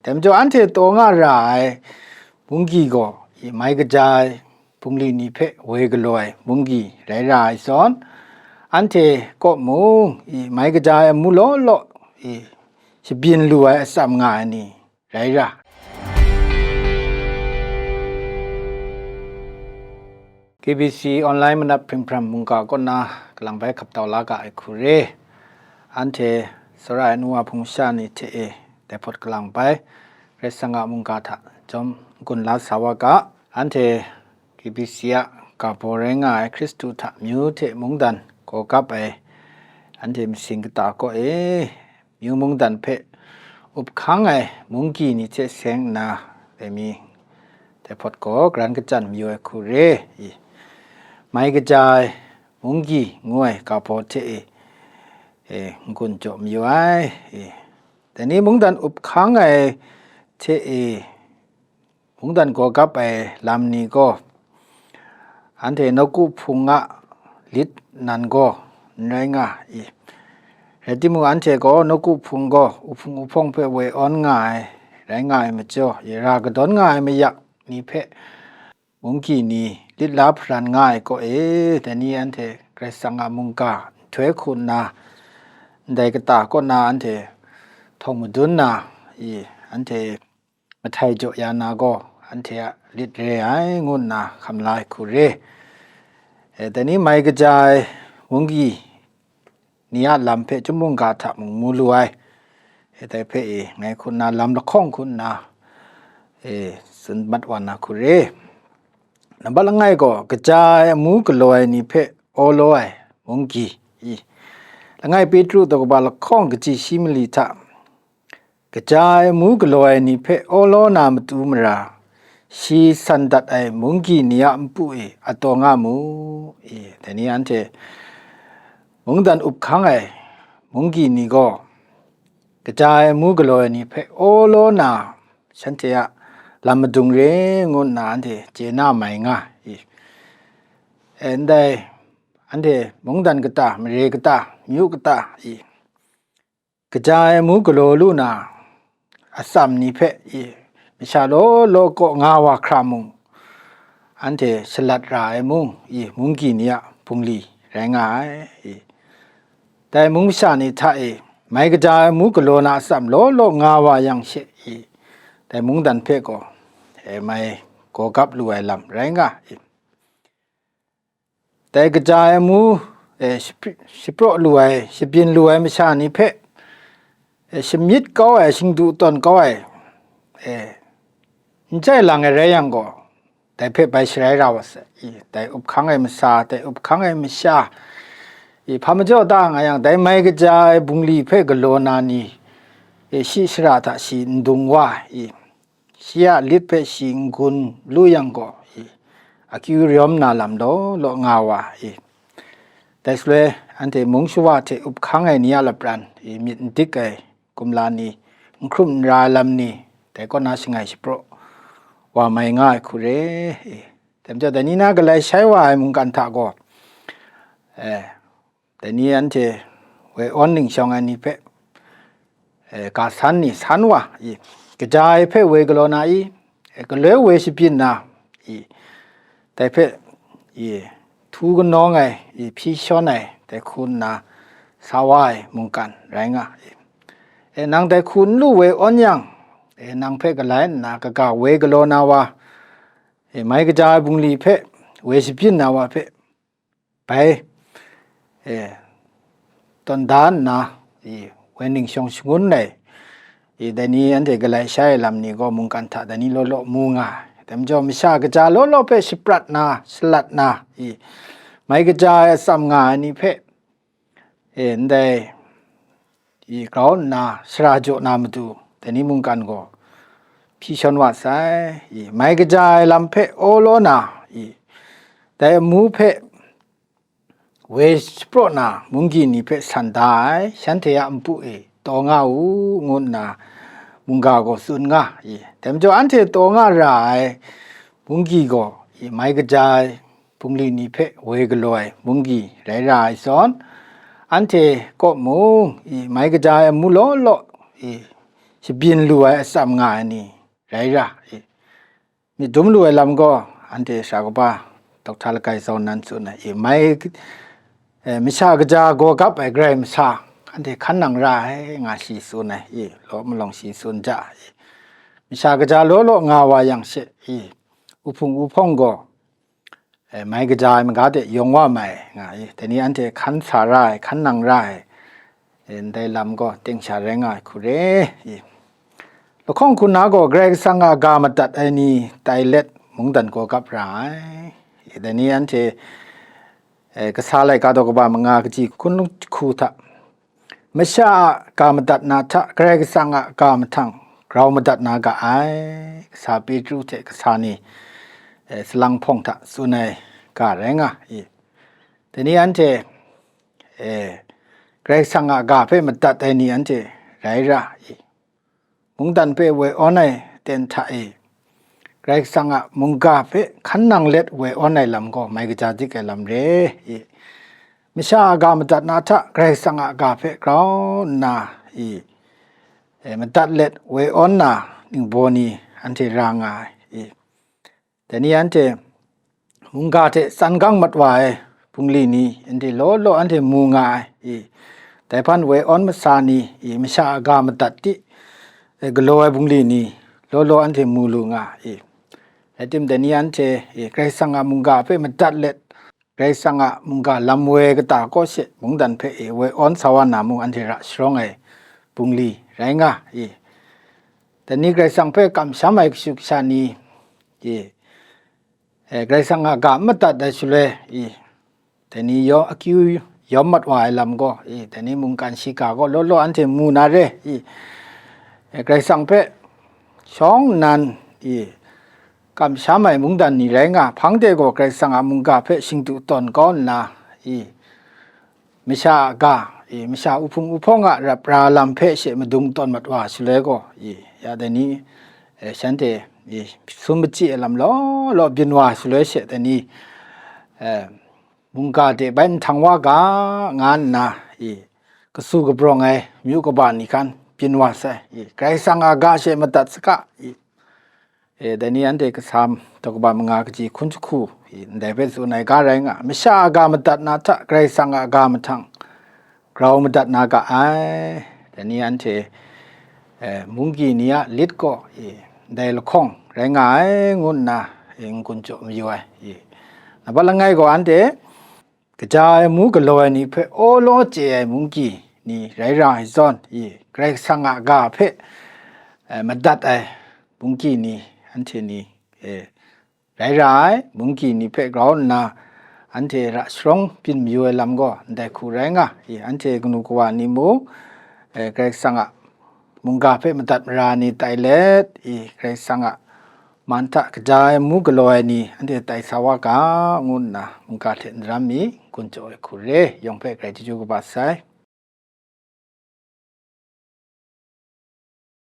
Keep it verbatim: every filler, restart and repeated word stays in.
Dai majaw, anhte taw nga ra ai munggyi gaw, i mai kaja ai bungli ni hpe woi galaw ai munggyi rai ra ai zawn, anhte kaw mung, i mai kaja ai amu law law, i shabyin lu ai atsam nga ai ni rai ra. K B C online manap hpring hpram mungga kaw na kalang bai hkap tau la ga ai hku re. Anhte tsawra ai nu wa hpung sha ni hte e dai hpawt kalang bai Karai Kasang a mungga hta jawm n-gun la sa wa ga. Anhte K B C a ga baw rai nga ai Hkristu hta amyu hte mungdan gaw gap ai, anhte masing kata kaw e, myu mungdan hpe up hkang ai munggyi ni hte seng nna, dai mi dai hpawt gaw karan kachyan mayu ai hku re. I mai kaja ai munggyi ngu ai ga baw hte e, e n-gun jaw mayu ai. I dai ni mungdan up hkang ai hte e, mungdan gaw gap ai lam ni gaw, anhte nawku hpung a lit nan gaw n rai nga i. Rai timung, anhte gaw nawku hpung gaw uhpung uhpawng hpe woi awn nga ai, rai nga ai majaw, i ra kadawn nga ai mayak ni hpe munggyi ni lit la hparan nga ai kaw e, dai ni anhte Karai Kasang a mungga nhtoi hku nna, ndai kata kaw na anhte htawng madun na, i anhte mahtai jaw ya na gaw, anhte a lit re ai, ngu nna hkam la ai hku re. E, dai ni mai kaja ai munggyi ni a lam hpe chyum mungga hta mung mu lu ai, e, dai hpe e, ngai hku nna lam lahkawng hku nna, e, tsun mat wa na hku re. Nambat langai gaw, kaja ai amu galaw ai ni hpe awlaw ai munggyi, i, langai Petru daw kaba lahkawng kaji shi mali hta, kaja ai amu galaw ai ni hpe awlaw na matu mara, shi san dat ai munggyi ni a npu e ataw nga mu. I, dai ni anhte mungdan up hkang ai munggyi ni gaw, kaja ai amu galaw ai ni hpe awlaw na, shanhte a lam madung re ngu nna anhte chye na mai nga i. E, ndai, anhte mungdan kata, mare kata, myu kata i, kaja ai amu galaw lu na atsam ni hpe i, masha law law kaw nga wa hkra mung, anhte shalat ra ai mung i, munggyi ni a bungli rai nga ai i. Dai mung masha ni hta e, mai kaja ai amu galaw na atsam law law nga wa yang she i, dai mungdan hpe gaw, e, mai gaw gap lu ai lam rai nga i. Dai kaja ai amu, e, shapri-, shapraw lu ai, shabyin lu ai masha ni hpe, e, shamyit kau ai, shingdu tawn kau ai, e, n jai lang ai rai yang gaw, dai hpe bai sharai ra wa sai. I, dai up hkang ai masa, dai up hkang ai masha, i, hpa majaw da nga yang, dai mai kaja ai bungli hpe galaw na ni, e, shi shara hta shi n dung wa, i, shi a lit hpe shi n-gun lu yang gaw, i, akyu rawm na lam law law nga wa, i, dai shaloi anhte mung shawa hte up hkang ai ni a lapran, i, myit n dik ai gumla ni, n hkrum n ra ai lam ni, dai kaw na shangai shapraw wa mai nga ai hku re, i. Dai majaw, dai ni na galai shai wa ai mungkan hta gaw, e, dai ni anhte woi awn ningshawng ai ni hpe, e, ga san ni san wa i, kaja ai hpe woi galaw na i, e, galoi woi shabyin na i, dai hpe i, htu kanawng ai i, hpyi shawn ai, dai hku nna sa wa ai mungkan rai nga i. E, nang dai hku n lu woi awn yang, e, nang hpe galai nna kaga woi galaw na wa, e, mai kaja ai bungli hpe woi shabyin na wa hpe, bai, e, tawn da nna, i, woi ningshawng shangun ai, i, dai ni anhte galai shai ai lam ni gaw mungkan hta dai ni law law mu nga ai. Dai majaw, masha kaja law law hpe shaprat na, shalat na, i, mai kaja ai atsam nga ai ni hpe, e, ndai i grau nna shara jaw na matu, dai ni mungkan gaw hpyi shawn wa sai. I, mai kaja ai lam hpe awlaw na, i, dai amu hpe woi shapraw na munggyi ni hpe san da ai, shanhte a npu e taw nga u, ngu nna mungga gaw tsun nga. I, dai majaw, anhte taw nga ra ai munggyi gaw, i, mai kaja ai bungli ni hpe woi galaw ai munggyi rai ra ai zawn, anhte kaw mung, i, mai kaja ai amu law law, i, jabyin lu ai atsam nga ai ni rai ra i. Myit dum lu ai lam gaw, anhte sara kaba Dokta Lagai Zawn nan tsun ai i, mai, eh, masha kaja gaw gap ai Karai Masa, anhte hkan nang ra ai, nga shi tsun ai i, law malawng shi tsun ja i. Masha kaja law law nga wa yang she i, uhpung uhpawng gaw, eh, mai kaja ai maga de yawng wa mai, nga i. Dai ni anhte hkan sa ra ai, hkan nang ra ai, eh, ndai lam gaw ting sha rai nga ai hku re i. Lahkawng hku na gaw Karai Kasang a ga madat ai ni tai let mungdan gaw gap ra ai. I, dai ni anhte, eh, Kasa laika daw kaba manga kaji hkun hku hta, masha a ga madat na hta Karai Kasang a ga mahtang grau madat na ga ai, Kasa Petru hte kasa ni, eh, salang hpawng hta tsun ai ga rai nga i. Dai ni anhte, eh, Karai Kasang a ga hpe madat ai ni anhte rai ra i. Mungdan hpe woi awn ai ten hta e, Karai Kasang a mungga hpe hkan nang let woi awn ai lam gaw mai kaja dik ai lam re i. Masha a ga madat na hta Karai Kasang a ga hpe grau nna i, e, madat let woi awn na ningbaw ni anhte ra nga ai i. Dai ni anhte mungga hte tsan gang mat wa ai bungli ni anhte law law anhte mu nga ai i. Dai hpan woi awn masa ni i, masha a ga madat di, e, galaw ai bungli ni law law anhte mu lu nga i. Rai tim, dai ni anhte i, Karai Kasang a mungga hpe madat let, Karai Kasang a mungga lam woi kata kaw she mungdan hpe e woi awn sa wa na mung, anhte ra sharawng ai bungli rai nga i. Dai ni Karai Kasang hpe kamsham ai kashu kasha ni i, e, Karai Kasang a ga n madat ai shaloi i, dai ni yaw, akyu yawm mat wa ai lam gaw i, dai ni mungkan shiga gaw law law anhte mu na re i. E, Karai Kasang hpe shawng nnan i, kamsham ai mungdan ni rai nga, hpang de gaw Karai Kasang a mungga hpe shingdu tawn kau nna i, masha a ga i, masha uhpung uhpawng a rap ra lam hpe she madung tawn mat wa shaloi gaw i, ya dai ni, e, shanhte i, sum machyi ai lam law law byin wa shaloi she dai ni, e, mungga de bai nhtang wa ga, nga nna i, kasu kabrawng ai myu kaba ni hkan byin wa sai i, Karai Kasang a ga she madat saga i. E, dai ni anhte Kasa daw kaba manga kaji hkun jahku i, ndai hpe tsun ai ga rai nga, masha a ga madat na hta Karai Kasang a ga mahtang grau madat na ga ai. Dai ni anhte, e, munggyi ni a lit gaw i, ndai lahkawng rai nga ai ngu nna, e, n-gun jaw mayu ai i. Nambat langai gaw anhte, kaja ai amu galaw ai ni hpe awlaw chye ai munggyi ni rai ra ai zawn i, Karai Kasang a ga hpe, e, madat ai munggyi ni, anhte ni, e, rai ra ai munggyi ni hpe grau nna, anhte ra sharawng byin mayu ai lam gaw ndai hku rai nga i, anhte kanu kawa ni mung, e, Karai Kasang a mungga hpe madat mara ni tai let i, Karai Kasang a man hta kaja ai amu galaw ai ni anhte tai sa wa ga, ngu nna mungga hte n daram mi, n-gun jaw ai hku re, yawng hpe grai chyeju kaba sai.